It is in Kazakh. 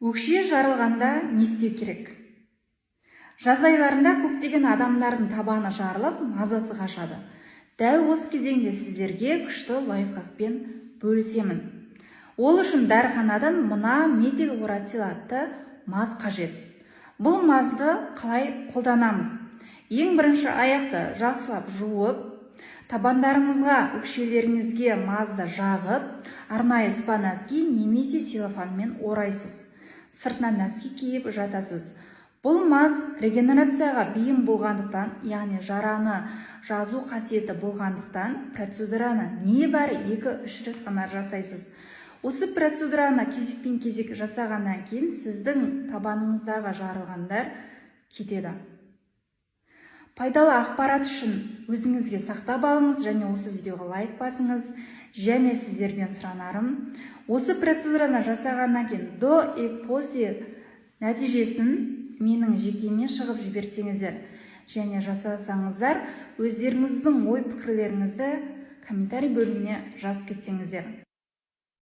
Өкше жарылғанда не істеу керек? Жаз айларында көптеген адамдардың табаны жарылып, мазасы қашады. Дәл осы кезеңде сіздерге күшті лайфхакпен бөлісемін. Ол үшін дәріханадан мына метилурацил атты мазь қажет. Бұл мазьды қалай қолданамыз? Ең бірінші аяқты жақсылап жуып, табандарыңызға, өкшелеріңізге мазьды жағып, арнайы спа носки немесе целлофанмен орайсыз. Сыртынан носки киіп жатасыз. Бұл мазь регенерацияға бейім болғандықтан, яғни жараны жазу қасиеті болғандықтан, процедураны небәрі 2-3 рет қана жасайсыз. Осы процедураны кезекпен кезек жасағаннан кейін сіздің табаныңыздағы жарылғандар кетеді. Пайдалы ақпарат үшін өзіңізге сақтап алыңыз және осы видеоға лайк басыңыз. Және сіздерден сұранарым, осы процедураны жасағаннан кейін до и после нәтижесін менің жекеме шығып жіберсеңіздер және жасасаңыздар, өздеріңіздің ой пікірлеріңізді комментарий бөліміне жазып кетсеңіздер.